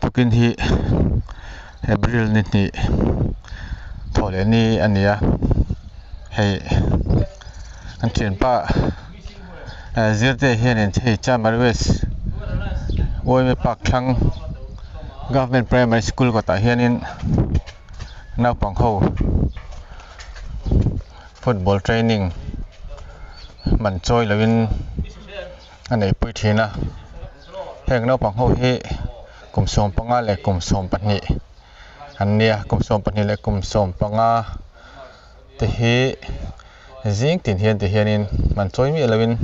Tukin hi April ni hnih thawh leh ni a ni a hei an thianpa zirte hianin hei Chamari West Uaime Park thlang Government Primary School kawtah hianin naupang ho football training man chawi loin a neihpui thin a heng naupang ho hi kum 15 leh kum 12 an nia kum 12 leh kum 15 te hi zing tin hian ti hianin man chawi miah loin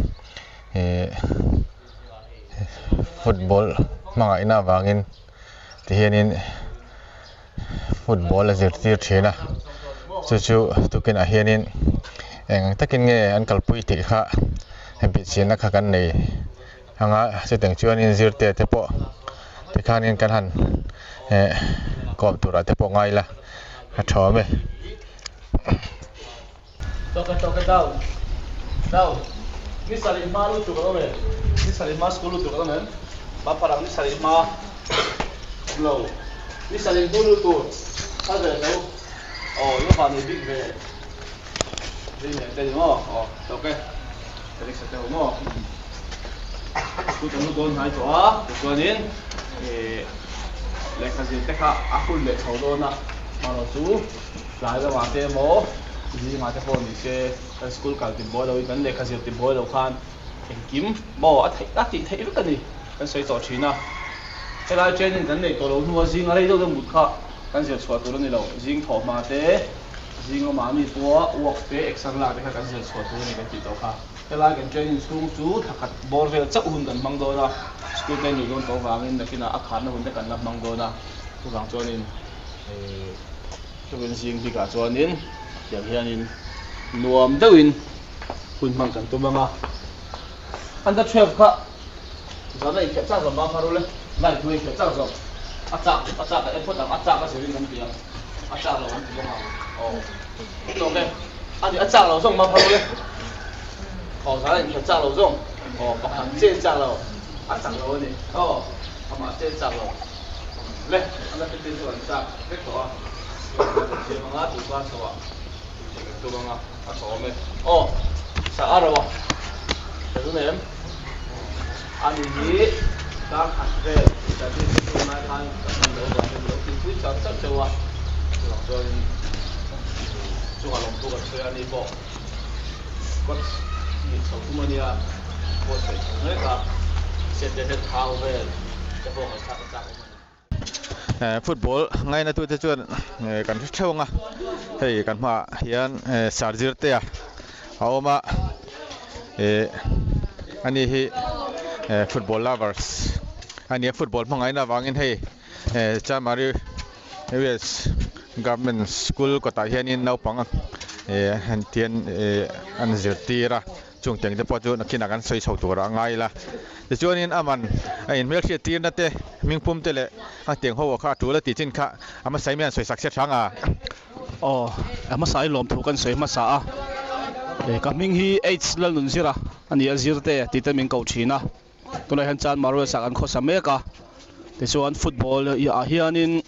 ihh football hmangaihna avangin ti hianin football a zirtir thin a chu chu tukinah hianin eng takin nge an kalpui tih kha bihchianna kha kan nei ang a chutiang chuanin zirte te pawh tikhanin kan han eh kawm turah te pawh ngai ila a tha awm e. Tlai lamah te emaw zingah te pawh ni se kan school kal ti buai loin kan lehkha zir ti buai lo khan engkim maw a theih a tih theih vek a ni kan sawi tawh thin a. Helai training kan neih tawh loh hnua zinga rei deuh deuh mut kha kan zir chhuah tur a ni lo. Zing thawh hma te, zing awmah mi pawha work te, exer lak te kha kan zir chhuah tur a ni kan tih tawh kha. Helai kan training chhung chu thla khat bawr vel chauh hun kan hmang dawn a, school te nuih dawn tawh vangin nakinah a kharna hun te kan la hmang dawn a, chuvang chuanin. Tukin zing bikah chuanin tiang hianin nuam deuhin hun hmang kan tum ang a, under 12 kha zana inkhelh chak zawm bang kha rul e, line hnuai inkhelh chak zawm a chak a chak a en phawt ang a chak a zirin kan ti ang a chak lo an ti bawk ang aw tawk e a ni a chak lo zawng bang kha rul e aw zana inkhelh chak lo zawng aw pakhat chen chak lo a chak lo a ni aw amah chen chak lo. Le, a la fifteen chu an chak vek tawh a, chuan kan siam anga chu kar chho ah inchei kan tum anga a tha awm e. Aw, sa a ro a, ka zu nei em? Ani hi kar khat vel study ka tum lai khan ka hman loh avangin lo tihpui char char cheu a, chuvang chuanin chungah lawmthu kan sawi a, ani pawh coach nih chho tum a nia, coach sawi chho mek a, set leh hlep thau vel. Football ngaina tute chuan kan hre theuh ang a hei kan hmaah hian sir zirtea a awm a ih ani hi football lovers a ni a football hmangaihna avangin hei Chamari West Government School kawtah hianin naupang ih an tian ih an zirtir a. Chung teng te pawh chu nakinah kan sawi chho tur a ngai la. Tichuanin a man a inhmelhriat tirna te, hmingpum te leh a tiang ho kha a tul a tih chin kha a hmasa in sawi sak se hrang a. Aw, a hmasa i lawmthu kan sawi hmasa a. Ka hming hi H Lalnunzira a ni a, Zirte tih te min koh thin a. Tunah hian Chan Maruel-ah kan khawsa mek a, tichuan football ah hianin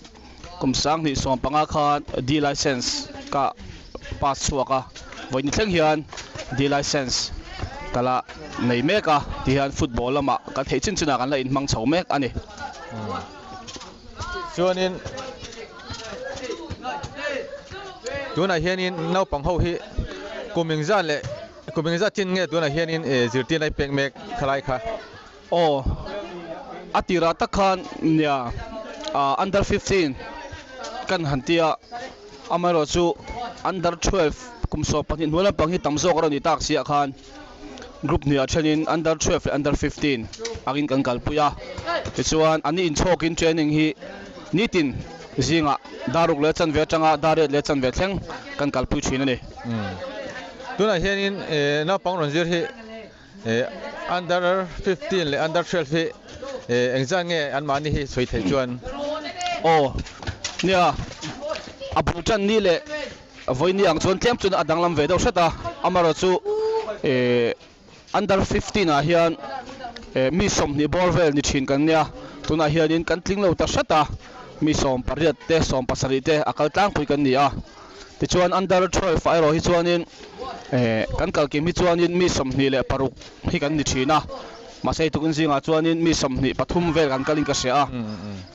kum 2015 khan D license ka pass chhuak a, vawi ni thleng hian D license ka la nei mek a, tihian football lamah kan theih chin chinah kan la inhmang chho mek a ni. Chuanin tunah hianin naupang ho hi kum engzat leh Kum engzat chin nge tunah hianin zirtirna i pek mek khalai kha? Aw, a tirah tak khan nia under 15 kan han ti a, amaherawh chu under 12 kum 12 hnuai lampang hi tam zawk a rawn ni tak siah khan group hniah thenin under 12 leh under 15 angin kan kalpui a, tichuan an inchhawkin training hi nitin zingah dar ruk leh chanve atanga dar riat leh chanve thleng kan kalpui thin a ni. Tunah hianin naupang rawn zir hi under 15 leh under 12 hi engzat nge anmahni hi sawi theih chuan? Aw, nia, a bul tan ni leh vawiin ni ang chuan tlem chuan a danglam ve deuh hret a, amaherawhchu chu under 15 ah hian mi 20 bawr vel ni thin kan nia, Tunah hianin kan tling lo ta hret a, mi 18 te 17 te a kal tlangpui kan ni a. Tichuan under 12 ah erawh hi chuanin eh kan kal kim hi chuanin mi 26 hi kan ni thin a. Mahse hei tukin zingah chuanin mi 23 vel kan kalin ka hria a,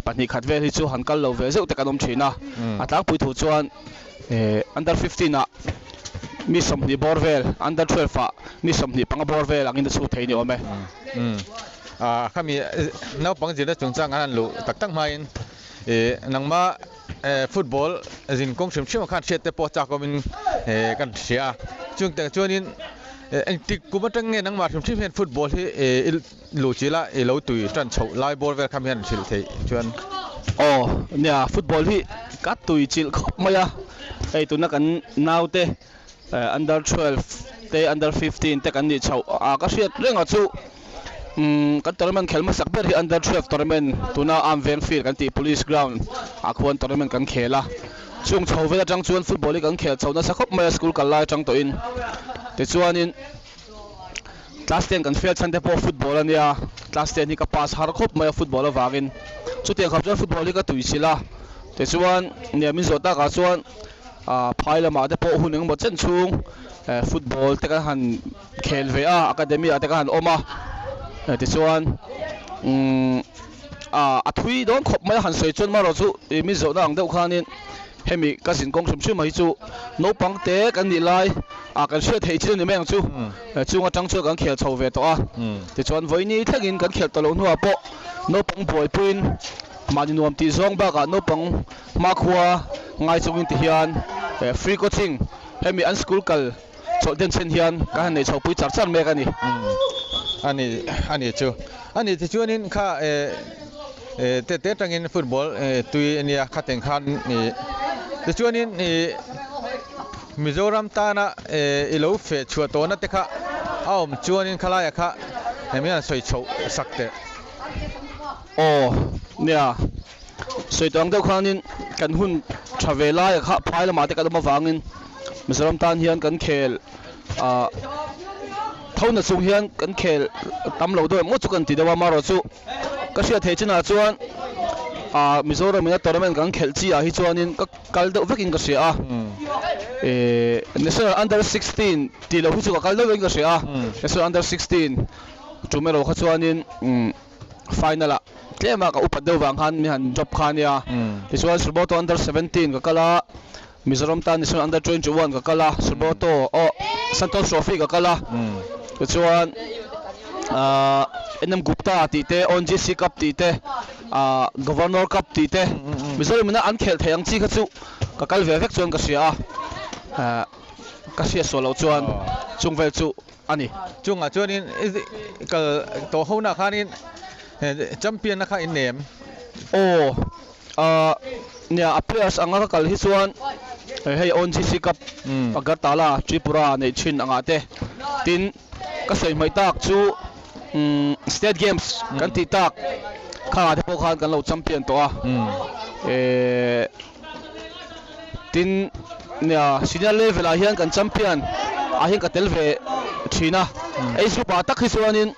pahnih khat vel hi chu han kal lo ve zeuh te kan awm thin a. A tlangpui thu chuan eh under 15 ah mi 20 bawr vel, under 12 ah mi 25 bawr vel angin a chhut thei ni awm e. Ah khami naupang zirna chungchang an han luh tak tak hmain ih nangma football zin kawng hrim hrim ah khan hriat te pawh chak awmin kan hria a, chung teh chuanin engtik kum atang nge nangmah hrim hrim hian football hi i luh chilh a i lo tui tan chhoh lai bawr vel kha mi hian hrilh theih chuan. Aw nia football hi ka tui chilh khawp mai a, hei tuna kan naute under 12 te under 15 te kan nih chhoh a ka hriat reng a chu umm kan tournament khel hmasak ber hi under 12 tournament tuna arm veng field kan tih police ground ah khuan tournament kan khel a chung chho vel atang chuan football hi kan khel chho nasa khawp mai a school kal lai atang tawhin tichuanin class 10 kan fail chhan te pawh football a nia class 10 hi ka pass har khawp mai a football avangin chutiang khawp chuan football hi ka tui chilh a tichuan nia min zawh takah chuan ah phai lamah te pawh hun engemaw chen chhung eh football te kan han khel ve a academy ah te kan han awm a eh tichuan umm ah a thui dawn khawp mai a han sawi chuan marawh chu ih min zawhna ang deuh khanin hemi ka zin kawng hrim hrim mai chu naupang te kan nih lai ah kan hriat theih chin a ni mai ang chu eh chung atang chuan kan khel chho ve tawh a tichuan vawiini thlengin kan khelh tawh loh hnuah pawh naupang buaipuiin mahni nuam tih zawng bakah naupang Hmakhua ngai chungin ti hian free coaching hemi an school kal chawlh den chen hian kan han nei chho pui char char mek a ni. Ani ani chu ani tichuanin kha te te atangin football tui ania kha teng khan tichuanin Mizoram tana i lo feh chhuah tawhna te kha a awm chuanin khalaiah kha hemi an sawi chhoh sak teh. Aw nia. Sawi tawh ang deuh khanin kan hun tha ve laia kha phai lamah te kan awm avangin Mizoram tan hian kan khel ah tho na chung hian kan khel tam lo deuh em ngawt chu kan ti deuh a amaherawh chu ka hriat theih chinah chuan ah Mizoram ina tournament kan khelh chi ah hi chuanin ka kal deuh vekin ka hria a eh national under 16 tih loh hi chu ka kal deuh vekin ka hria a national under 16 tum erawh kha chuanin umm. Final ah tlem a ka upat deuh vang khan mi han drop kha ania. Tichuan Suboto under 17 ka kal a, Mizoram tan National under 21 ka kal a, Suboto aw Santosh Trophy ka kal a. Tichuan ahh NM Gupta tih te, ONGC Cup tih te, ahh Governor Cup tih te, Mizoram ina an khelh theih ang chi kha chu ka kal ve vek chuan ka hria a. Ahh ka hriat sual loh chuan chung vel chu. a ni. Chungah chuanin i kal tawh ho nah khanin champion na kha in nei em? Aw, ah nia a players anga ka kal hi chuan hei ONGC Cup Agartala Tripura neih thin angah te tin ka sawi hmaih tak chu State Games kan tih tak khangah te pawh khan kan lo champion tawh a eh Tin, nia senior level ah hian kan champion ah hian ka tel ve thin a, age group ah tak hi chuanin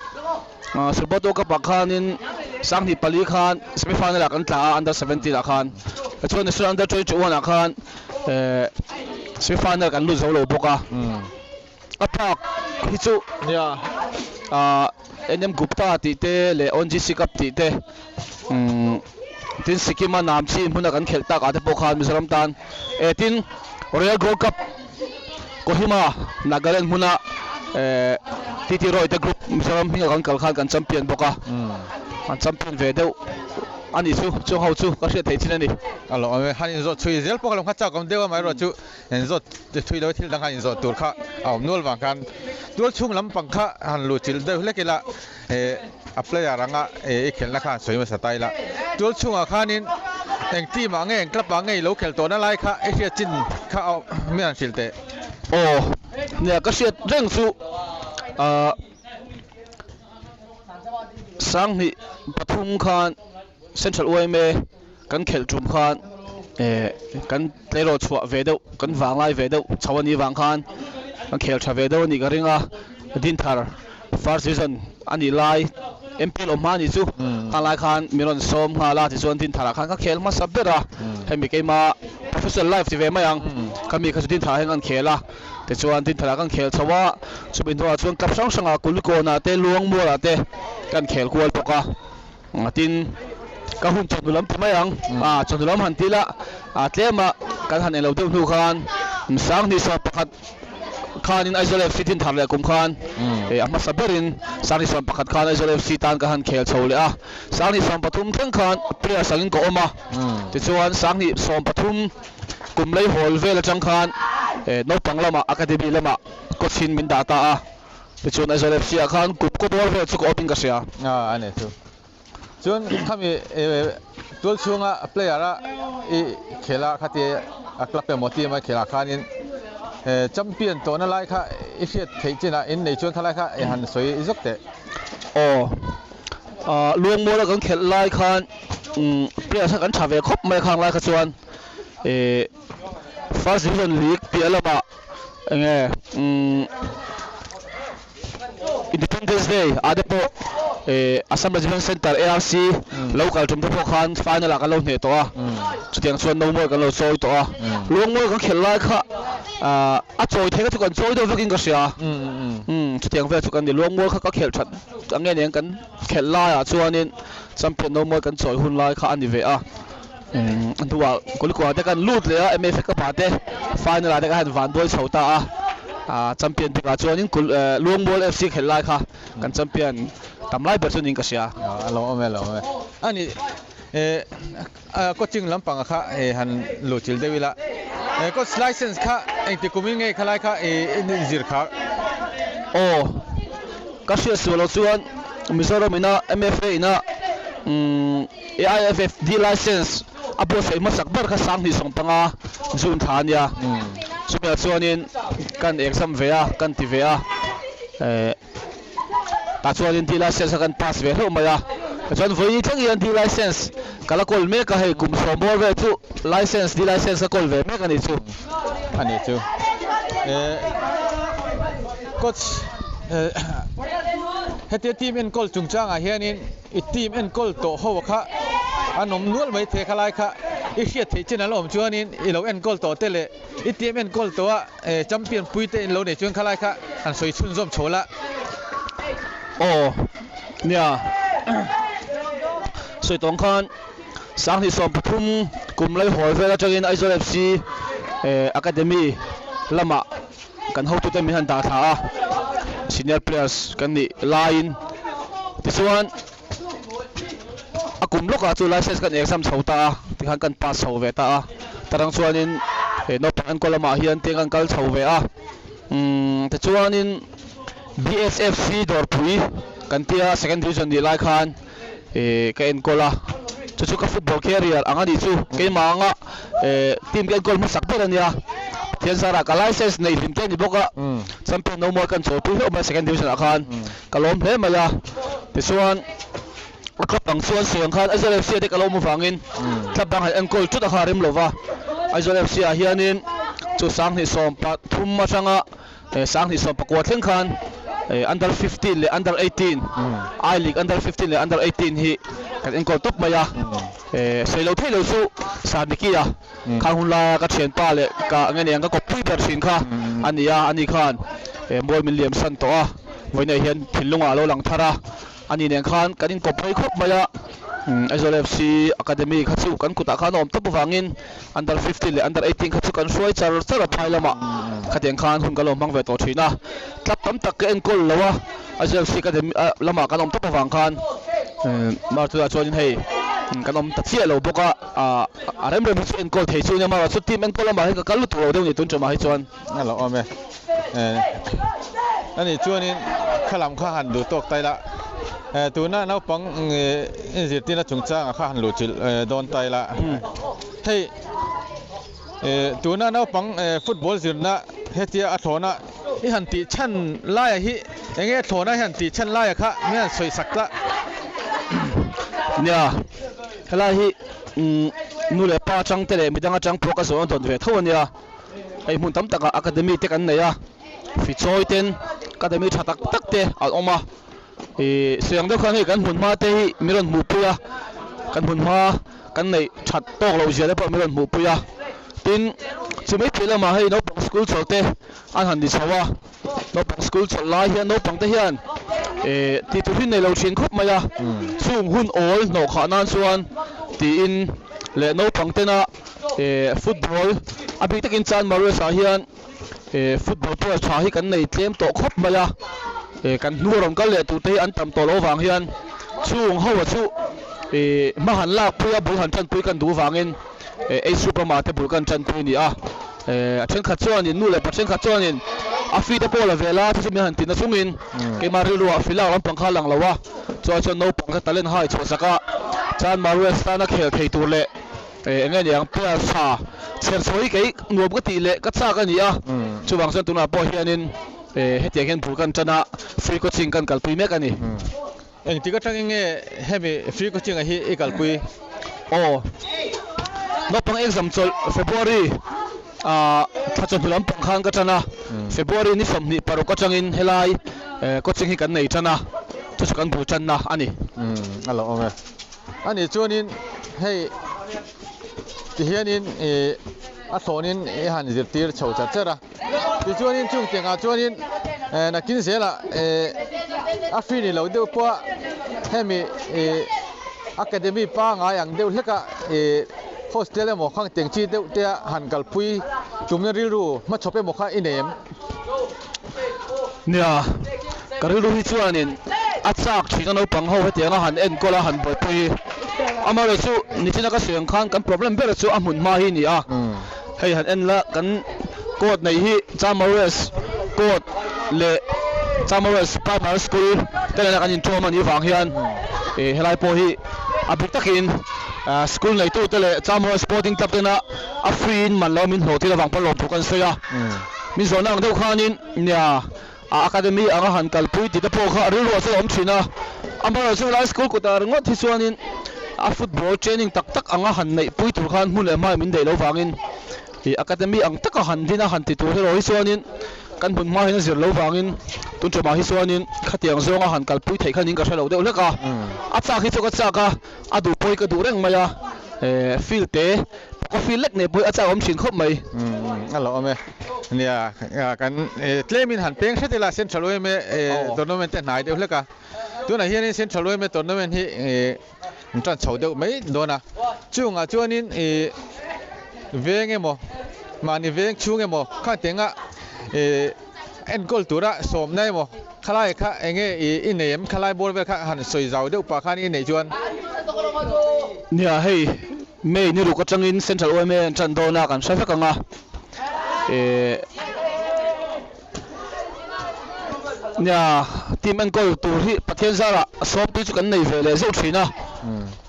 Suboto Cup ah khanin 2004 khan semi final ah kan tla a under 17 ah khan, tichuan national under 21 ah khan semi final kan lut zo lo bawk a. A phak hi chu nia ah NM Gupta tih te leh ONGC Cup tih te umm tin Sikkim a Namchi hmuna kan khelh tak ah te pawh khan Mizoram tan eh tin Royal Gold Cup Kohima Nagaland hmuna eh TT Roy te group Mizoram hminga kan kal khan kan champion bawk a an champion ve deuh a nih chu chung ho chu ka hriat theih chin a ni. A lo awm e, han inzawt chhui zel pawh ka lo nghat chak awm deuh a amaherawhchu chu Inzawt thui lo thil dang kha inzawt tur kha a awm nual vang khan tual chhung lampang kha han luh chilh deuh hlek ila eh a player anga eh i khelhna kha han sawi hmasa ta ila. Tual chhungah khanin eng team ah nge eng club ah nge i lo khel tawhna lai kha i hriat chin kha a awm min han hrilh teh. Aw nia ka hriat reng chu ah 2003 khan Central YMA kan khelh tum khan eh kan tleirawl chhuah ve deuh kan vanglai ve deuh chho a nih vang khan kan khel tha ve deuh a nih ka ring a Dinthar first season a nih lai. MPL awm hma a nih chu khang lai khan min rawn sawm nghal a tichuan Dintharah khan ka khel hmasa ber a hemi keima professional life ti ve mai ang khami kha chu Dintharah hian kan khel a tichuan Dintharah kan khel chho a chumi hnuah chuan club hrang hrangah Kulikawnah te Luangmualah te kan khel kual bawk a tin ka hun chawhnu lam ti mai ang a chawhnu lam han ti ila a tlema kan han englo deuh hnu khan Sanghnih sawm pakhat khanin Aizawl FC Dinthar leh kum khan a hmasa berin Sanghnih 11 khan Aizawl FC tan ka han khel chho leh a, Sanghnih 13 thleng khan players angin ka awm a, tichuan Sanghnih 13 kum lei hawl vel atang khan naupang lamah academy lamah coach in min dah ta a, tichuan Aizawl FC ah khan kum kaw bawr vel chu ka awm in ka hria. A ni chu. Chuan khami tual chhunga player a i khel a khati a club emaw team a khelah khanin champion tawhna lai kha i hriat theih chinah in nei chuan khalai kha i han sawi zawk teh. Aw Luangmual a kan khelh lai khan players kha kan tha ve khawp mai a khang lai kha chuan first division league piah lamah enge Independence Day ah te pawh eh Assam Regiment Centre ARC lo kal tum te pawh khan final ah kan lo hneh tawh a, chutiang chuan no mawi kan lo chawi tawh a, Luangmawi kan khelh lai kha ah a chawi thei kha chu kan chawi deuh vekin ka hria, umm chutiang vel chu kan ni, Luangmawi kha ka khelh that ang nge nen kan khelh laiah chuanin champion no mawi kan chawi hun lai kha a ni ve a, umm a hnuah Kulikawn te kan lut leh a MFA Cup ah te final ah te khan van buai chho ta a ah champion bikah chuanin kul eh Luangmual FC khelh lai kha kan champion tam lai ber chu niin ka hria. A lo awm e a lo awm e. A ni eh coaching lampang kha eh han luh chilh deuh ila eh coach license kha engti kumin nge khalai kha eh zir kha? Aw ka hriat sual loh chuan Mizoram ina MFA ina umm AIFFD license a buatsaih hmasak ber kha 2015 June thla a nia. Chumi ah chuanin kan exam ve a, kan ti ve a, eh tah chuanin D license kha kan pass ve hlauh mai a. Tichuan vawi thleng hian D license ka la kawl mek a, hei kum sawm bawr vel chu license D license ka kawl ve mek a nih chu. A nih chu. Eh coach eh hetia team enkawl chungchangah hianin I team enkawl tawh ho kha an awm nual mai thei kha lai kha i hriat theih chin an awm chuanin i lo enkawl tawh te leh i team enkawl tawh a champion pui te in lo nei chuan kha lai kha han sawi chhunzawm chho la. Aw nia sawi tawng khan 2013 kum lai hawl vel atangin Aizawl FC Academy lamah kan hotute min han dah thla a, senior players kan nih laiin tichuan a kum lawkah chu license kan exam chho ta a tikhan kan pass chho ve ta a tarang chuanin he naupang enkawl lamah hian tiang kan kal chho ve a umm tichuanin B_S_F_C dawrpui kan tia second division nih lai khan ih ka enkawl a chu chu ka football career ang a nih chu keimah anga eh team ka enkawl hmasak ber a nia Pathian zarah ka license nei hlim te a ni bawk a champion no mawi kan chawlpui hlauh mai a second division ah khan ka lawm hle mai a tichuan a club ang chuan sawi ang khan Aizawl FC ah te ka lo awm avangin club dang han enkawl thut a kha a rem lova Aizawl FC ah hianin chu 2013 atanga He 2019 thleng khan under 15 leh under 18, I League under 15 leh under 18 hi kan enkawl tawp mai a. Sawi lo thei lo chu Sarniki a khang hun laia ka thianpa leh ka nge niang ka kawppui ber thin kha a ni a, ani khan mual min liam san tawh a, vawiinah hian thinlungah a lo lang thar a. Ani nen khan kan inkawp phei khawp mai a, Aizawl FC Academy kha chu kan kutah khan a awm tawp avangin Under 15 leh Under 18 kha chu kan hruai char char a phai lamah khatiang khan hun kan lo hmang ve tawh thin a, club tam tak ka enkawl lo a, Aizawl FC Academy lamah kan awm tawp avang khan mar tunah chuanin hei kan awm ta chiah lo bawk a, a rem rem hi chu enkawl thei chu a nia marawh chu team enkawl lamah hian ka kal lutuk lo deuh a ni tun ṭumah hi chuan. A lo awm e. Ani chuanin kha lam kha han duh tawk ta ila, tuna naupang inzirtirna chungchangah kha han luhchilh dawn ta ila. Hei tuna naupang football zirna hetia a thlawna i han tih chhan laia hi enge a thlawna i han tih chhan laia kha min han sawi sak ta. Nia, helai hi nu leh pa atang te leh midang atang pawh ka zawhna dawn ve tho a nia. Hei hmun tam takah academy te kan nei a, fichawi ten academy tha tak tak te an awm a. Ih sawi ang deuh khan hei kan hmunhma te hi min rawn hmuhpui a, kan hmunhma kan neih that tawk loh zia te pawh min rawn hmuhpui a. Tin, chu mai piah lamah hei naupang school chawlh te an han ni chho a, naupang school chawlh lai hian naupang te hian eh tih tur hi nei lo thin khawp mai a, chung hun awl hnawh khah nan chuan tiin leh naupang tena eh football a bik takin Chan Marues ah hian eh football player tha hi kan nei tlem tawh khawp mai a, eh kan hnu a rawn kal leh tur te hi an tam tawh loh avang hian chung ho a chu eh hma han lak pui a bul han tanpui kan duh vangin eh ei sup lama te bul kan tanpui a ni a, eh a thenkhat chuanin nu leh pa thenkhat chuanin a fee te pawh la ve la chu chu min han ti na chungin keimah rilruah fee lak lampang kha a lang lo a, chuan chuan naupang te talent hai chhuah chak a chuan Marues tana khel thei tur leh Eng nge niang player tha chher chho hi kei nuam ka tih leh ka chak a ni a, chuvang chuan tunah pawh hianin hetiang hian bul kan tan a, free coaching kan kalpui mek a ni. Engtik atangin nge hemi free coaching ah hi i kalpui? Aw, naupang exam chawlh February ah thla chawhnu lampang khan ka tan a, February ni 26 atangin helai coaching hi kan nei tan a, chu chu kan bul tanna a ni. A lo awm e. A nih chuanin hei tihianin ih a thlawnin i han zirtir chho chat chat a, tichuanin chung tiangah chuanin eh nakin zelah eh a free ni lo deuh pawh a hemi ih academy pangai ang deuh hlek a ih hostel emaw khang tiang chi deuh te a han kalpui tumna rilru hmachhawp emaw kha i nei em? Nia, ka rilru hi chuanin a chak thin a naupang ho hetiang a han enkawl a han buaipui hi. Amaherawh chu nichina ka sawi ang khan kan problem ber chu a hmun hma hi a ni a. Hei han en la kan court neih hi Chamawres court leh Chamawres Primary School te nena kan inṭawm a nih vang hian helai pawh hi a bik takin school neitute leh Chamawres Sporting Club tena a free in man lo min hlawh tir avang pawn lawmthu kan sawi a. Min zawhna ang deuh khanin nia a academy anga han kalpui tih te pawh kha rilru ah chuan a awm thin a, amaherawhchu chu helai school kutah ringawt hi chuanin a football training tak tak anga han neihpui tur khan hmun leh hmai min daih loh vangin ih academy ang taka han din a han ti tur erawh hi chuanin kan hmun hma hian a zir loh vangin tun ṭumah hi chuanin khatiang zawnga han kalpui theih khan in ka hre lo deuh hlek a, a chak hi chu ka chak a, a duh pawh hi ka duh reng mai a, eh field te Coffee lek nei pawh a chak awm thin khawp mai. A lo awm e. Nia, kan tlemin han peng hret ila Central yma tournament te hnai deuh hlek a. Tunah hianin Central yma tournament hi an tan chho deuh mai dawn a. Chungah chuanin veng emaw, mahni veng chhung emaw kha tenga enkawl tura sawmna emaw khalai kha enge i nei em? Khalai bawr vel kha han sawi zau deuh pah khan i neih chuan. Nia, hei May ni ruk atangin Central yma an tan dawn a kan hre vek ang a, eh nia team enkawl tur hi Pathian zarah sawmtui chu kan nei ve leh zeuh thin a,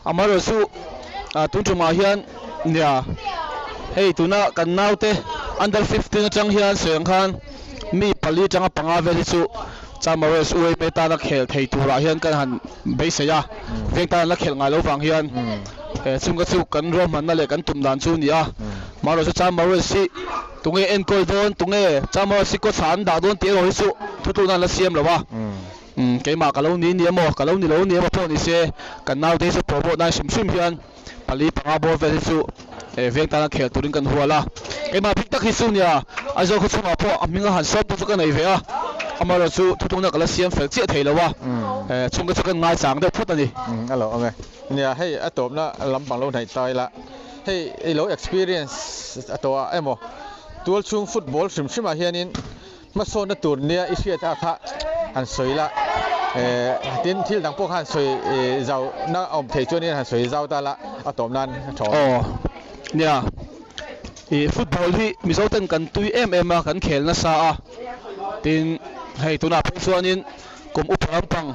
amaherawh chu tun tumah hian nia hei tuna kan naute under 15 atang hian sawi ang khan mi pali atanga panga vel hi chu Chamawes yma tana khel thei turah hian kan han beisei a, veng tan an la khelh ngai lo vang hian chung ka chu kan ruahmanna leh kan tum dan chu a ni a, marawh chu Chamawes hi tunge enkawl dawn, tunge Chamawes hi kawchhah an dah dawn tih erawh hi chu thutlukna an la siam lo a, keimah ka lo ni ni emaw ka lo ni lo ni emaw pawh ni se kan naute hi chu promote nan hrim hrim hian pali panga bawr vel hi chu veng tana khel turin kan hual a, keimah bik tak hi chu nia Aizawl khaw chhungah pawh a hminga han sawm tu chu ka nei ve a, amaherawh chu thuthlungna ka la siam fel chiah thei lo a, chhungte chu kan ngaichang deuh phawt a ni. A lo awm e. Nia hei a tawpna lampang lo hnaih ta ila, hei i lo experience a tawh ah emaw tualchhung football hrim hrim ah hianin Hmasawnna tur nia i hriat a kha han sawi la, tin thil dang pawh kha han sawi zau na awm thei chuanin han sawi zau ta la a tawp nan a tha awm. Aw nia, i football hi Mizo ten kan tui em em a, kan khel nasa a, tin hei tunah phei chuanin kum upa lampang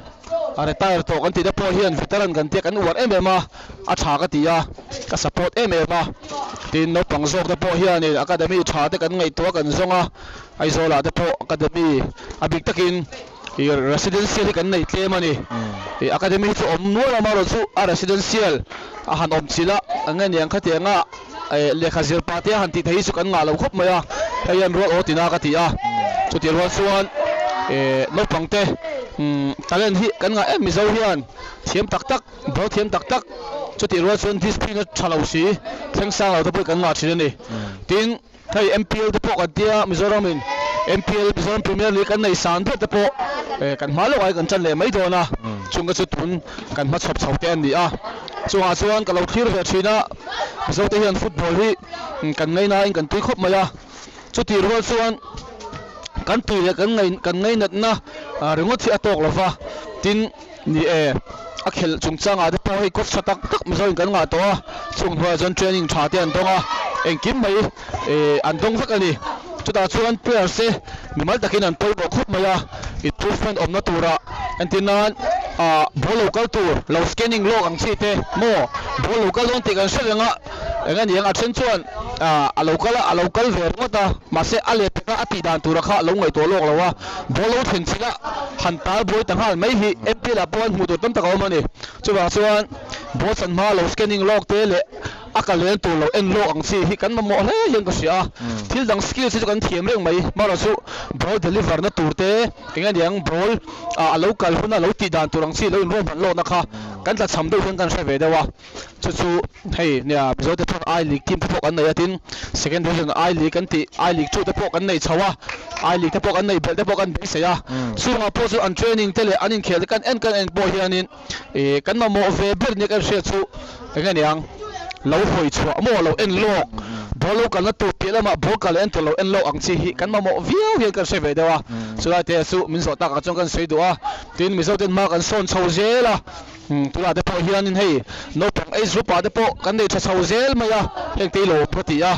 a retire tawh kan tih te pawh hian veteran kan tia kan uar em em a, a tha ka ti a, ka support em em a, tin naupang zawk te pawh hianin academy tha te kan ngaihtuah a kan zawng a. Aizawlah te pawh academy a bik takin ih residential hi kan nei tlem a ni. Ih academy hi chu awm nual a marawh chu a residential a han awm chilh a, eng nge niang khatianga eh lehkha zir pah te a han tih theih hi chu kan ngah lo khawp mai a, hei hian rual aw tina ka ti a. Chutih rual chuan eh naupang te. Talent hi kan ngah em Mizo hian thiam tak tak, ball thiam tak tak chutih rual chuan discipline a tha lo si, thleng sang lo te pawh hi kan ngah thin a ni. Tin, hei MPL te pawh kan tia Mizoram in MPL Mizoram Premier League kan nei san ber te pawh kan hma lawkah hi kan tan leh mai dawn a, chung te chu tun kan hmachhawp chho te a ni a. Chungah chuan ka lo thlir ve thin a, Mizo te hian football hi kan ngainain kan tui khawp mai a. Chutih rual chuan kan tui leh kan ngaih kan ngainatna ringawt hi a tawk lo va, tin ni e, a khelh chungchangah te pawh hei coach tha tak tak Mizoin kan ngah tawh a, chung hnuaiah chuan training tha te an dawng a, engkim mai eh an dawng vek a ni. Chutah chuan players te mimal takin an pawimawh khawp mai a, improvement awmna turah entir nan ah ball lo kal tur lo scanning lawk ang chi te maw ball lo kal dawn tih kan hre reng a, Eng a ni ang? A then chuan a lo kal a, a lo kal ve ringawt a, mahse a let pek a, a tih dan tura kha a lo ngaihtuah lawk lo a, ball lo thlen chilh a, han tal buai ta nghal mai hi MPL ah pawh an hmuh tur tam tak a awm a ni. Chuvang chuan ball chan hma lo scanning lawk te leh a kal len tur lo en lawk ang chi hi kan mamawh hle hian ka hria a, thil dang skills hi chu kan thiam reng mai, marawh chu ball deliver na tur te eng a ni ang ball a lo kal huna lo tih dan tur ang chi lo inruahman lawkna kha kan tlachham deuh hian kan hre ve deuh a. Chu chu hei nia Mizo te pawh I League team te pawh kan nei a tin second division I League kan tih I League chu te pawh kan nei chho a I League te pawh kan nei belh te pawh kan beisei a chungah pawh chu an training te leh an inkhel te kan en kan en pawh hianin ih kan mamawh ve ber nia kan hriat chu eng nge niang lo hawi chhuah maw lo en lawk ball lo kalna tur piah lamah ball kal leh en tur lo en lawk ang chi hi kan mamawh viau hian kan hre ve deuh a chulai te chu min zawh takah chuan kan sawi duh a tin Mizo ten hma kan sawn chho zel a. Tunah te pawh hianin hei naupang age group ah te pawh kan nei tha chho zel mai a, heng te hi lo awm ka ti a,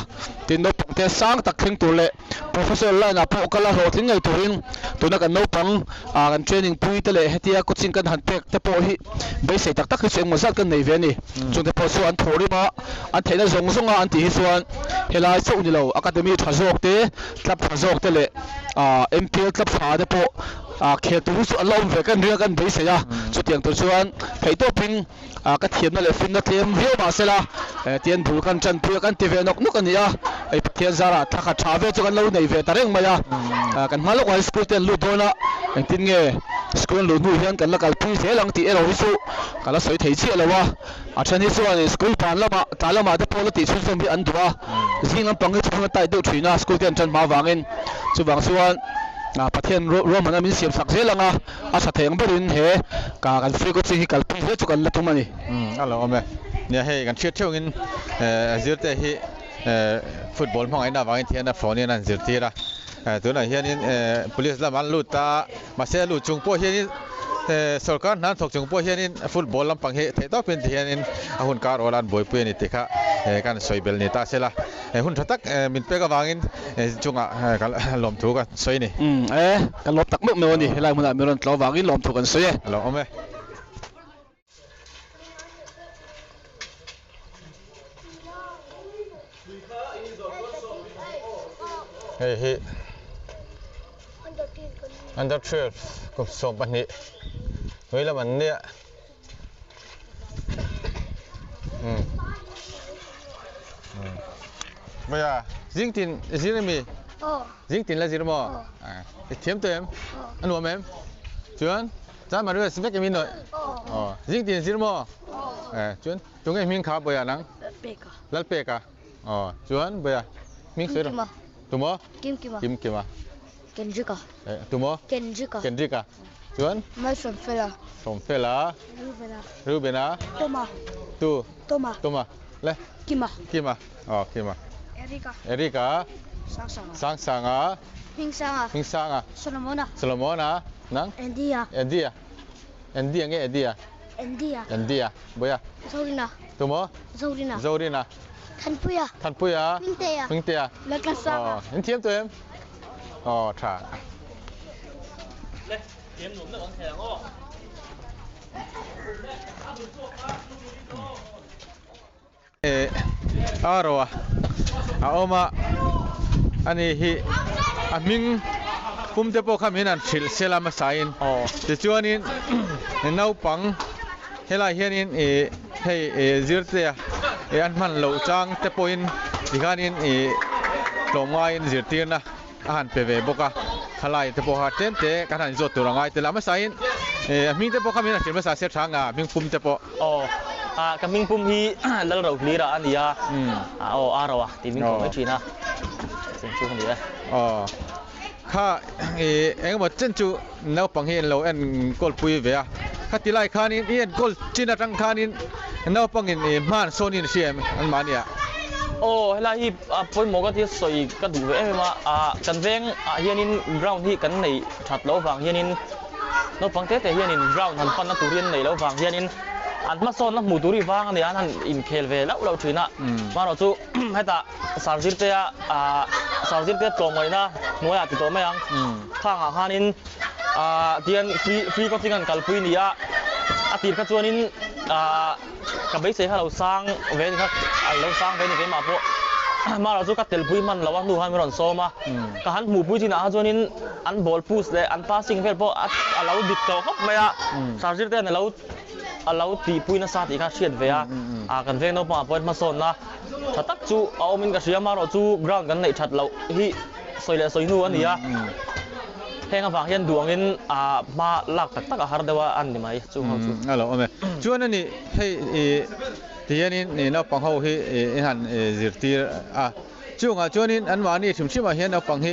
tin naupang te sang tak thleng tur leh professional line ah pawh kal a hlawhtling ngei turin tuna kan naupang ah kan training pui te leh hetia coaching kan han pek te pawh hi beisei tak tak hi chu engmaw zat kan nei ve a ni. Chungte pawh chu an thawh rim a, an theihna zawng zawng a an tih hi chuan helai chauh ni lo academy tha zawk te, club tha zawk te leh ah MPL club tha te pawh Ah khel tur hi chu an la awm ve kan ring a kan beisei a, chutiang tur chuan theihtawpin ah ka thiamna leh finna tlem viau mah sela eh tian bul kan tanpui a kan ti ve nawk nawk a ni a, hei Pathian zarah thla khat tha ve chu kan lo nei ve ta reng mai a, ah kan hma lawkah hian school te an lut dawn a, engtin nge school an luh hnu hian kan la kalpui zel ang tih erawh hi chu ka la sawi thei chiah lo a, a then hi chuan school ban lamah tlai lamah te pawh la tih chhunzawm hi an duh a, zing lampang hi chu hun a tight deuh thin a school te an tan hma avangin chuvang chuan. Ah Pathian ruahmanna min siam sak zel ang a, a tha thei ang berin he ka kan free coaching hi kalpui hle chu kan la tum a ni. Umm a lo awm e. Nia hei kan hriat theuh angin eh zirte hi eh football hmangaihna avangin thian a phone hian an zirtir a, eh tunah hianin eh police lamah an lut a, mahse a lut chung pawh hianin eh sawrkar hna an thawk chung pawh hianin football lampang hi theih tawpin ti hianin a hun kar awl a an buaipui a ni tih kha eh kan sawi belh ni ta sela. He hun tha tak min pek avangin chungah ka lawmthu ka sawi a ni. Umm e, ka lawm tak meuh meuh a ni. Helai hmunah min rawn tlawh avangin lawmthu kan sawi e. A lo awm e. Hei hi under 12 kum 12 hnuai lam an nia. Vaya, zing tin zir mi? Zing tin la zir maw? I thiam tawh em? A nuam em? Chuan chan mah rest vek em i nawih? Aw, zing tin zir maw? Chuan tunge hming kha Bawia nang? Lalpeka. Lalpeka. Aw, chuan Bawia hming sawi rawh. Kimkima. Tumaw? Kimkima. Kimkima. Kendricka. Tumaw? Kendricka. Kendricka. Chuan? Malsawmfela. Sawmfela. Rubena. Rubena. Toma. Tu. Toma. Toma. Le. Kima. Kima. Oh, Kima. Erika. Erika. Sangsanga. Sangsanga. Hmingsanga. Hmingsanga. Solomona. Solomona. Nang? Andy-a. Andy-a. Andy-a nge Eddie-a? Andy-a. Andy-a. Boya. Zorina. Tumaw? Zorina. Zorina. Thanpuia. Thanpuia. Hmingtea. Hmingtea. Laltlansanga. Oh, in thiam tawh em? Aw tha. Eh a ro a a awm a ani hi a hming pum te pawh kha min han hrilh sel a hmasa in tichuanin naupang helai hianin ih hei ih zirte a ih an hman loh chang te pawhin tikhanin ih tlawmngaiin zirtirna. a han pe ve bawk a. Khalai te pawh kha tlem te kan han zawt tur a ngai tel a, hmasain a hming te pawh kha min han hrilh hmasa se tha anga hming pum te pawh. Aw, ka hming pum hi Lalrohlira a ni a, aw a ro a tih min kawh mai thin a, chutiang chu ka ni e. Aw, kha engemaw chen chu naupang hi an lo enkawl pui ve a, khati lai khanin i enkawl chin atang khanin naupangin hma an sawn in hria em anmahni ah? Aw, helai hi pawimawh ka tia sawi ka duh ve em em a, kan veng ah hianin ground hi kan nei that loh vang hianin naupang te te hianin ground han panna tur hi an nei loh vang hianin an hmasawnna hmuh tur hi vang a nia, an han inkhel ve lauh lauh thin a, amaherawhchu chu hetah Sarzirtea Sarzirtea tlawmngaihna hnuaiah ti tawh mai ang, khangah khanin tihian free free coaching an kalpui a ni a, a tir kha chuanin ka beisei kha lo sang ve ni kha a lo sang ve ni keimah pawh amaherawhchu chu ka telpui hman lo a hnu khan min rawn sawm a, ka han hmuhpui chinah kha chuanin an ball push leh an passing vel pawh a lo dik tawh khawp mai a, Sarzirtea'n a lo a lo tihpui nasa tih kha hriat ve a, kan veng naupangah pawhin hmasawnna tha tak chu a awmin ka hria amaherawh chu ground kan neih that loh hi sawi leh sawi hnu a ni a, heng avang hian duh angin hma lak tak tak a har deuh a a ni mai chung ho chu. A lo awm e. Chuan a ni hei ti hianin naupang ho hi i han zirtir a, chungah chuanin anmahni hrim hrimah hian naupang hi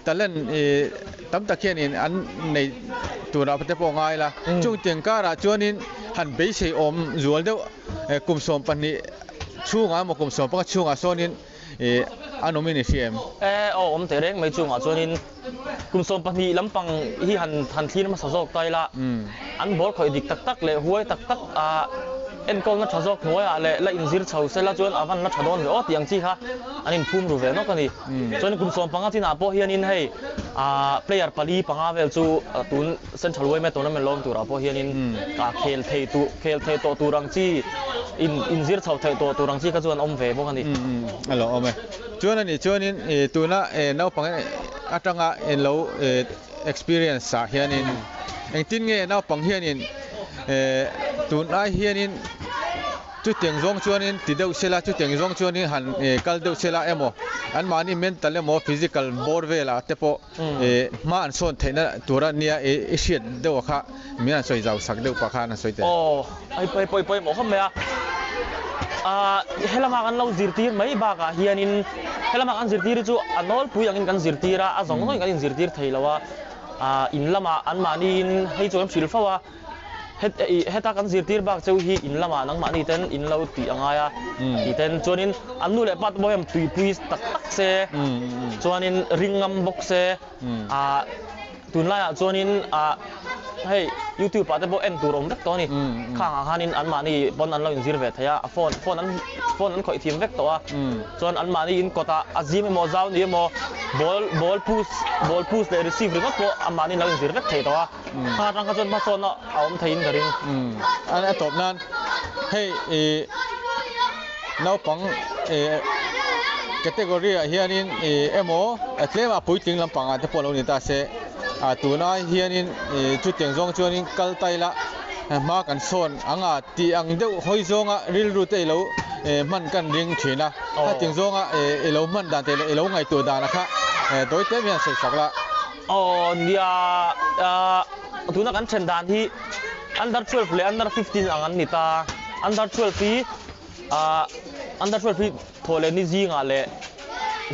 talent tam tak hianin an nei turah te pawh ngai la, chung tiang karah chuanin han beisei awm zual deuh Kum 12 chhungah emaw kum 15 chhungah sawnin an awmin i hria em? E, aw awm teh reng mai chungah chuanin kum 12 lampang hi han han thlir hmasa zawk ta ila, an ball khawih dik tak tak leh huai tak tak a enkawlna tha zawk hnuaiah leh la inzir chho sela chuan a van la tha dawn ve aw tih ang chi kha an inphum ru ve nawk a ni. Chuan kum 15 chinah pawh hianin hei player pali panga vel chu tun Central Yma tournament lawm turah pawh hianin khel thei tur khel thei tawh tur ang chi in inzir chho theih tawh tur ang chi kha chu an awm ve bawk a ni. A lo awm e. Chuan a nih chuanin tuna naupang atanga in lo experience ah hianin engtin nge naupang hianin tunlai hianin Chutiang zawng chuanin ti deuh sela, chutiang zawng chuanin han kal deuh sela emaw, anmahni mental emaw physical bawr velah te pawh hma an sawn theihna tura nia i hriat deuh a kha min han sawi zau sak deuh pah khan an sawi teh. Aw, hei pawh hei pawimawh khawp mai a. Helama kan lo zirtir mai bakah hianin helama kan zirtir hi chu a nawlpui angin kan zirtir a, a zawng zawngin kan inzirtir thei lo a, in lamah anmahniin hei chu kan hrilh fo a. Heta kan zirtir bak cheu hi in lamah nangmahni ten in lo tih a ngai a tih ten chuanin an nu leh pa te pawh hian tuipui tak tak se chuanin ring ngam bawk se ah tunlaiah chuanin ah hei youtube ah te pawh en tur awm vek tawh a ni khangah khanin anmahni pawn an lo inzir ve thei a a phone phone an phone an khawih thiam vek tawh a chuan anmahni in kawtah a zim emaw zau ni emaw ball ball push ball push leh receive ringawt pawh anmahni an lo inzir vek thei tawh a. Hma atang kha chuan hmasawnna a awm theiin ka ring. A tawp nan hei i naupang i category ah hianin i emaw a tlem a puitling lampang ah te pawh lo ni ta se a tuna hianin i chutiang zawng chuanin kal ta ila hma kan sawn ang a tih ang deuh hawi zawnga rilru te ilo hman kan ring thin a hetiang zawnga ilo hman dan te leh ilo ngaihtuah dan a kha tawi tlem hian sawi sak la. Aw nia tuna kan then dan hi under 12 leh under 15 ang an ni ta under 12 hi under 12 hi thawh leh ni zingah leh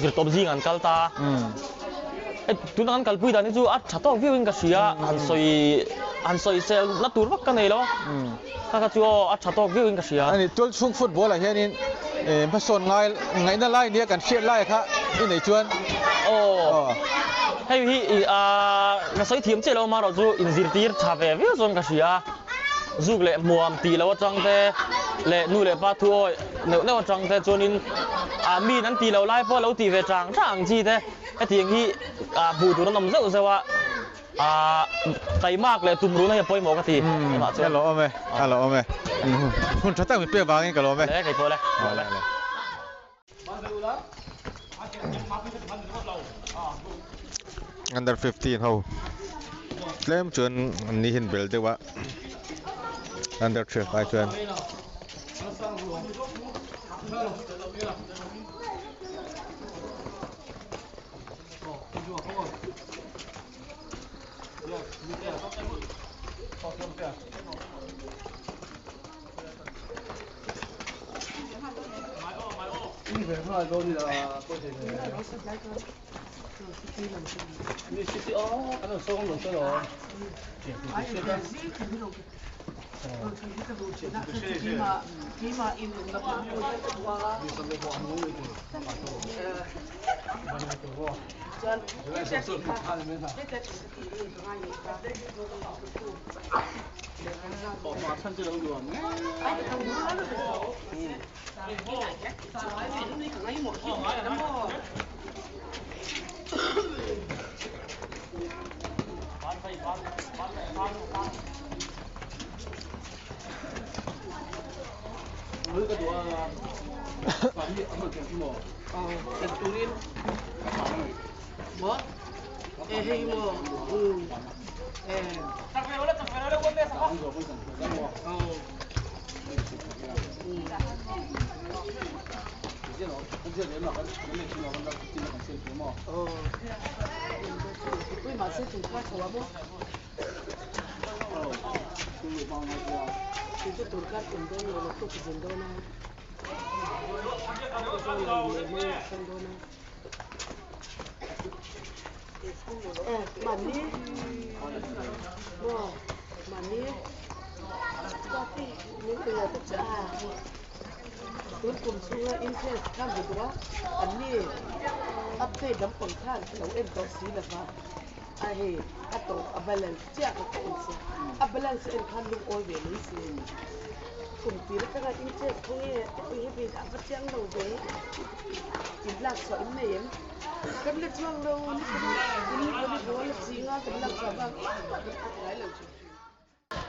zirtawp zing an kal ta tuna kan kalpui dan hi chu a tha tawk viau in ka hria han sawi han sawi sel na tur vak ka nei lo kha kha chu aw a tha tawk viau in ka hria. Ani tual chhung football ah hianin hmasawn ngai ngaihna lai nia kan hriat lai kha i nei chuan aw hei hi ka sawi thiam chiah lo amaherawh chu inzirtir tha ve viau chuan ka hria zuk leh hmuam tih loh atang te leh nu leh pa thu awi neuh neuh atang te chuanin min an tih loh lai pawh lo tih ve chang chang ang chi te hetiang hi hmuh tur an awm zeuh zeuh a. Ahh taimak leh tum ruhna hi a pawimawh ka ti keimah chuan. Ka lawm e, ka lawm e. Hun tha tak min pek vangin ka lawm e. Le kei pawh le. Le le. Under 15 ho tlem chuan an ni hin bel deuh a under 12 ai chuan.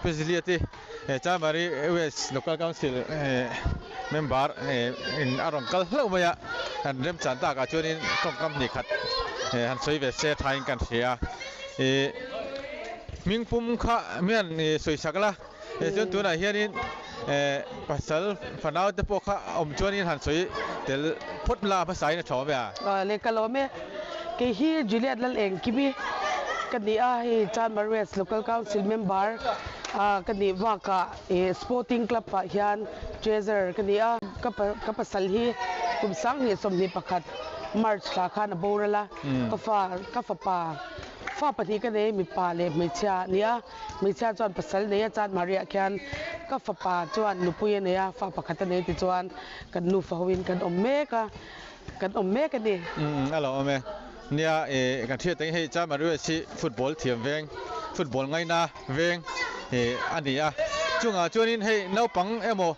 Pizliati Chanmari West Local Council member in a rawn kal hlauh mai a, han remchan takah chuanin tawngkam hnih khat han sawi ve se thain kan hria a, ih hmingpum kha mian sawi sak la, chuan tunah hianin pasal fanau te pawh kha awm chuanin han sawi tel phawt la hmasain a tha awm e a. Leh ka lawm e, kei hi Juliet Lalengkimi ka ni a, hei Chanmari West Local Council member ka nih bakah ih Sporting Club ah hian Treasurer ka ni a, ka pasal hi kum 2021 March thla khan a boral a, ka fa ka fapa fa pahnih ka nei mipa leh hmeichhia a ni a, hmeichhia chuan pasal nei a Chanmari ah khian ka fapa chuan nupui a nei a, fa pakhat a nei tichuan kan nufa hoin kan awm mek a. Kan awm mek a ni. Umm a lo awm e. Nia ih kan hriat ang hi hei Chanmari West hi football thiam veng, football ngaina veng ih a ni a. Chungah chuanin hei naupang emaw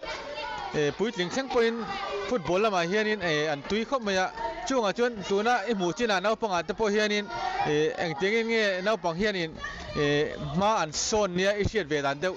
ih puitling thleng pawhin football lamah hianin ih an tui khawp mai a. Chungah chuan tuna i hmuh chinah naupangah te pawh hianin ih engtiangin nge naupang hianin ih hma an sawn nia i hriat ve dan deuh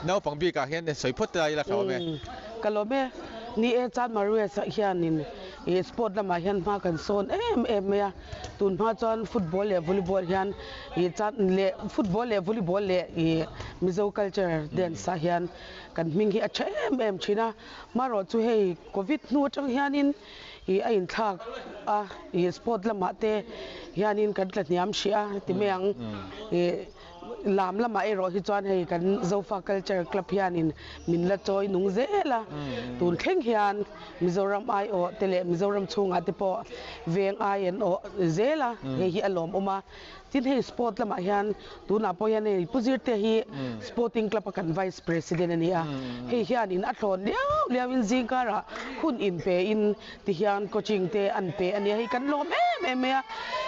naupang bikah hian sawi phawt ta ila tha awm e. Ka lawm e. Ni e, Chanmari West ah hianin ih sport lamah hian hma kan sawn em em mai a, tun hma chuan football leh volleyball hian ih chan leh football leh volleyball leh ih Mizo culture dance ah hian kan hming hi a tha em em thin a, marawh chu hei covid hnu atang hianin ih a inthlak a ih sport lamah te hianin kan tla hniam hrih a ti mai ang ih. Lam lamah erawh hi chuan hei kan Zofa Culture Club hianin min la chawi nung zel a, tun thleng hian Mizoram aiawh te leh Mizoram chhungah te pawh veng ai an awh zel a, hei hi a lawmawm a. Tin hei sport lamah hian tunah pawh hian hei Pu Zirte hi Sporting Club a kan Vice President a ni a, hei hianin a thlawn liau liauin zingkarah hun inpein Ti hian coaching te an pe a nia hei kan lawm em em mai a,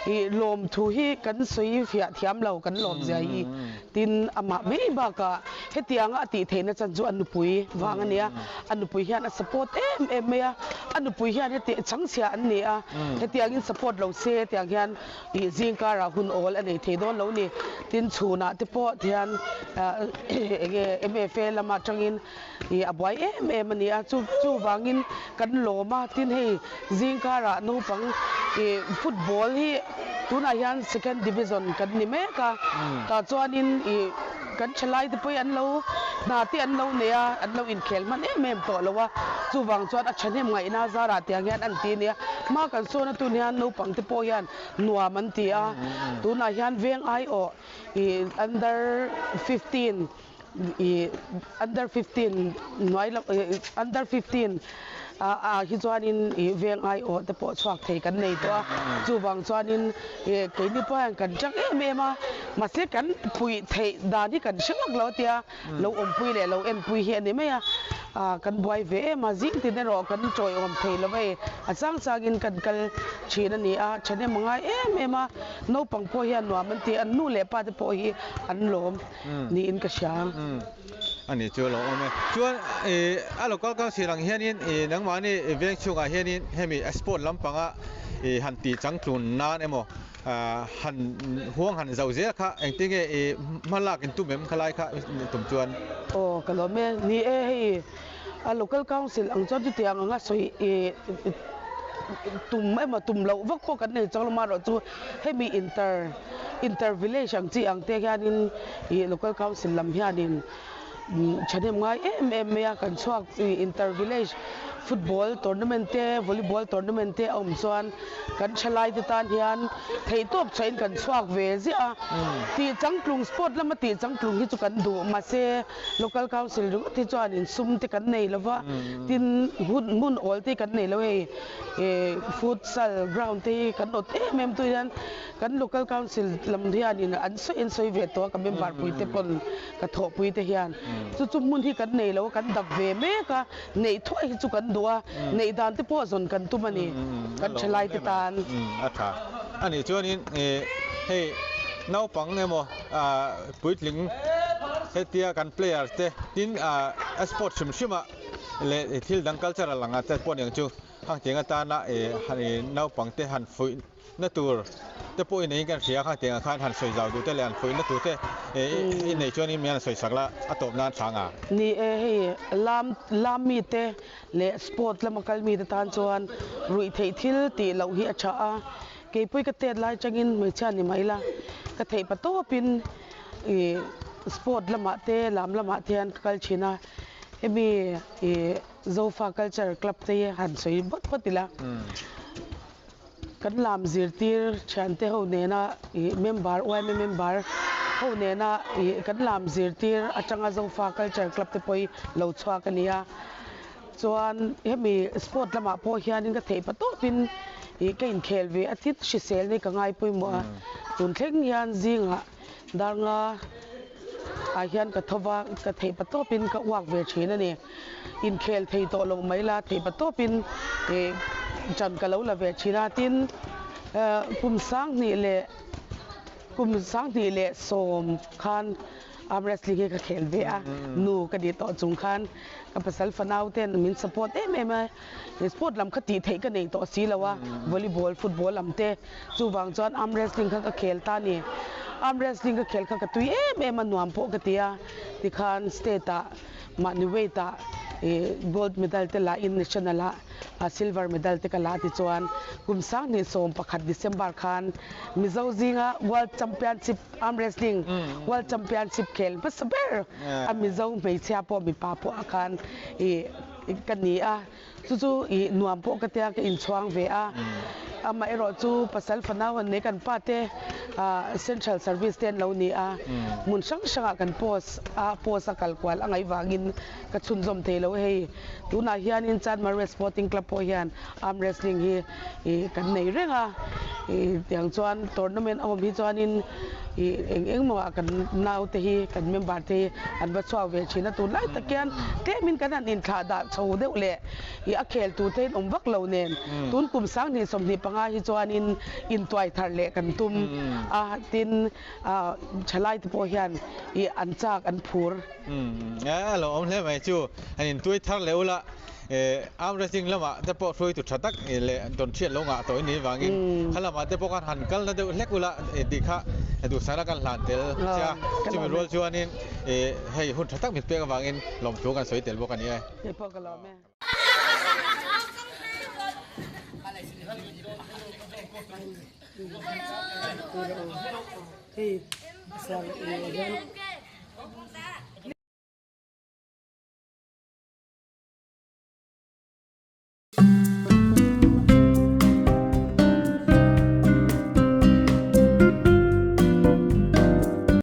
ih lawm thu hi kan sawi fiah thiam lo kan lawm zia hi tin amah mai bakah hetianga a tih theihna chan chu a nupui vang a nia, a nupui hian a support em em mai a, a nupui hian heti chhangchhia an ni a, hetiangin support lo se hetiang hian ih zing karah hun awl a nei thei dawn lo ni, tin chhunah te pawh tihian enge MFA lamah tangin Ih a buai em em a ni a, chu chuvangin kan lawm a, tin hei zingkarah naupang ih football hi tunah hian second division kan ni mek a, tah chuanin ih kan thalai te pawh hi an lo hna te an lo nei a, an lo inkhel hman em em tawh lo a, chuvang chuan a thahnem ngaihna zarah tiang hian an ti a nia. Hma kan sawn a tun hian naupang te pawh hian nuam an ti a, tunah hian veng aiawh ih under 15 ih under 15 hnuai lam ih under 15 ah ah hi chuanin ih veng aiawh te pawh chhuak thei kan nei tawh a, chuvang chuanin ih keini pawh hian kan chak em em a, mahse kan puih theih dan hi kan hre vak lo a tia, lo awmpui leh lo enpui hi a ni mai a, ah kan buai ve em a, zing tin erawh kan tawiawm thei lo hei a chang changin kan kal thin a ni a, thahnem a ngai em em a, naupang pawh hian nuam an ti a, an nu leh pa te pawh hi an lawm niin ka hria. A ni chu a lo awm e. Chuan ih a local council ang hianin ih nangmahni veng chhungah hianin hemi a sport lampanga ih han tih changtlun nan emaw han huang han zauh zel kha engtin nge ih hma lak in tum em khalai kha tum chuan. Aw ka lawm e. Ni e hei a local council ang chuan chutiang anga sawi ih tum emaw tum loh vak pawh kan nei chuang lo marawh chu hemi inter inter village ang chi ang te hianin ih local council lam hianin thahnem ngai em em mai a kan chhuak ih inter village football tournament te volleyball tournament te a awm chuan kan thalai te tan hian theihtawp chhuahin kan chhuak ve ziah a tih changtlung sport lama tih changtlung hi chu kan duh mahse local council ringawt hi chuanin sum te kan nei lo va tin hun hmun awl te hi kan nei lo hei ih futsal ground te hi kan awt em em tui hian kan local council lam hianin an sawi an sawi ve tawh a ka member pui te pawn ka thawhpui te hian chu chu hmun hi kan nei lo a kan dap ve mek a neih thuai hi chu kan duh a neih dan te pawh zawn kan tum a ni kan thalai te tan. A tha a nih chuanin ih hei naupang emaw ah puitling hetia kan player te tin ah a sport hrim hrim a leh thil dang cultural anga te pawh aniang chu hang tiang atana ih han ih naupang te han fuih na tur te pawh i neiin kan hria kha tiangah khan han sawi zau duh te leh han fuih na tur te i nei chuanin min han sawi sak la a tawp nan tha nga. Ni e, hei lam lam mite leh sport lama kal mite tan chuan ruih theih thil tih loh hi a tha a, keipui ka tet lai changin hmeichhia ni mai la ka theih pa tawpin ih sport lamah te lam lamah te hian ka kal thin a, hemi ih Zofa Culture Club te hi han sawi phawt phawt ila. Kan lam zirtir thiante ho nena ih member yma member ho nena ih kan lam zirtir atanga Zofa Culture Club te pawh hi lo chhuak a ni a. Chuan hemi sport lamah pawh hianin ka theih patawpin ih ka inkhel ve a thil hrisel hi ka ngai pawimawh a. Tun thleng hian zingah Darnga ah hian ka tho va, ka theih patawpin ka uak ve thin a ni. Inkhel thei tawh lo mai la, theih patawpin ih ṭan ka lo la ve thin a. Tin, kum sanghnih leh kum sanghnih leh sawm khan arm wrestling hi ka khel ve a, nu ka nih tawh chung khan ka pasal fanau ten min support em em a. Sport lam kha tih theih ka nei tawh si lo a, volleyball, football lam te. Chuvang chuan arm wrestling kha ka khel ta a ni. Arm wrestling ka khel kha ka tui em em a, nuam pawh ka ti a. Tikhan state ah mahni weight ah ih gold medal te la in national ah silver medal te ka la tichuan kum sanghnih 11 December khan Mizo zinga world championship arm wrestling world championship khel hmasa ber a Mizo hmeichhia pawh mipa pawh ah khan ih Ka ni a, chu chu ih nuam pawh ka tia ka inchhuang ve a. Amaherawh chu pasal fanau an nei kan pa te ah central service te an lo ni a, hmun hrang hrangah kan post a, post a kal kual a ngaih vangin ka chhunzawm thei lo hei. Tunah hianin Chanmari Sporting Club pawh hian arm wrestling hi ih kan nei reng a, ih tiang chuan tournament a awm hi chuanin ih eng eng mawah kan naute hi kan member te hi an va chhuak ve thin a, tunlai tak hian tlemin kan han inthlah dah chho deuh leh ih a khel tur te in awm vak lo nen tun kum sanghnih 25 hi chuanin intuai thar leh kan tum a, tin ah thalai te pawh hian ih an chak an phur. A lo awm hle mai chu an intuai thar leh ula. Arm wrestling lamah te pawh hruaitu tha tak leh dawn hriat lo ngah tawh i nih vangin kha lamah te pawh khan han kalna deuh hlek ula tih kha duhsana kan hlan tel che a, chumi rual chuanin hei hun tha tak min pek avangin lawmthu kan sawi tel bawk a ni e.